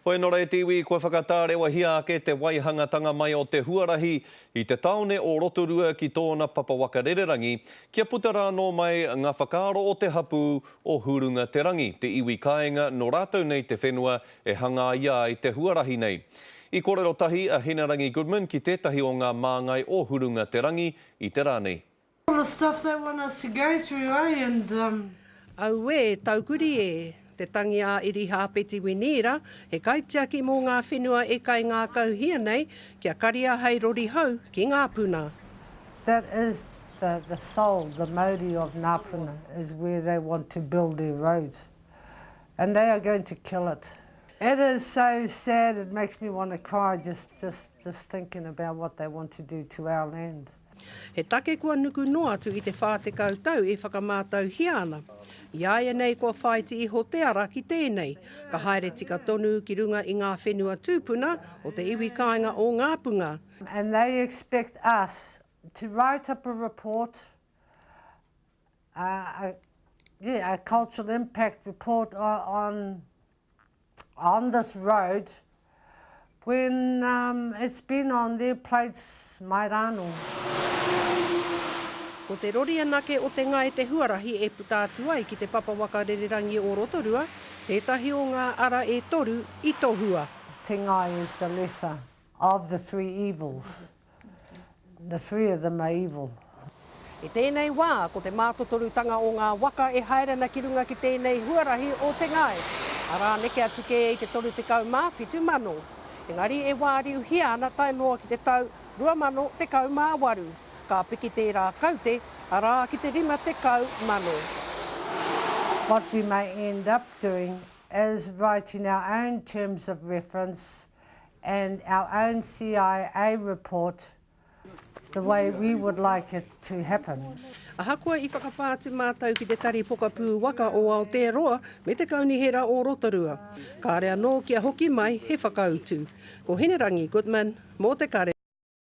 Hoi anō rā e te iwi, kua whakatārewahia ake te waihangatanga mai o te huarahi i te tāone o Rotorua ki tōna papa waka rererangi, kia puta rā anō mai ngā whakaaro o te hapū o Hurunga Te Rangi, te iwi kāinga nō rātou nei te whenua e hangaia ai te huarahi nei. I kōrero tahi a Hinerangi Goodman ki tētahi o ngā māngai o Hurunga Te Rangi i te rā nei. All the stuff they want us to go through eh and um. Auē, taukuri e! Te tangi a Irihāpeti Winīra, he kaitiaki mō ngā whenua e kaingākauhia nei kia karia hei rori hou ki Ngāpuna. That is the the soul, the mauri of Ngāpuna is where they want to build their road and they are going to kill it. It is so sad it makes me want to cry just just just thinking about what they want to do to our land. He take kua nuku noa atu i te 40 tau e whakamātauhia ana. I āianei kua whāiti iho te ara ki tēnei, ka haere tika tonu ki runga i ngā whenua tūpuna o te iwi kāinga o Ngāpunga. And they expect us to write up a report, a, yeah, a cultural impact report on, on this road when um, it's been on their plates mai rānō. Ko te rori anake o te ngae te huarahi e puta atu ai ki te papa waka rererangi o Rotorua, tētahi o ngā ara e toru i tohua. Te ngae is the lesser of the three evils. The three of them are evil. I tēnei wā, ko te mātotorutanga o ngā waka e haere ana ki runga ki tēnei huarahi o Te Ngae, arā neke atu kē i te 37,000. Engari e wāriuhia ana tae noa ki te tau 2018, ka piki tērā kaute, arā ki te 50,000. What we may end up doing is writing our own terms of reference and our own CIA report the way we would like it to happen. Ahakoa i whakapā atu mātou ki te Tari Pokapū Waka o Aotearoa me te Kaunihera o Rotorua, kāre anō kia hoki mai he whakautu. Ko Hinerangi Goodman mō Te Kare.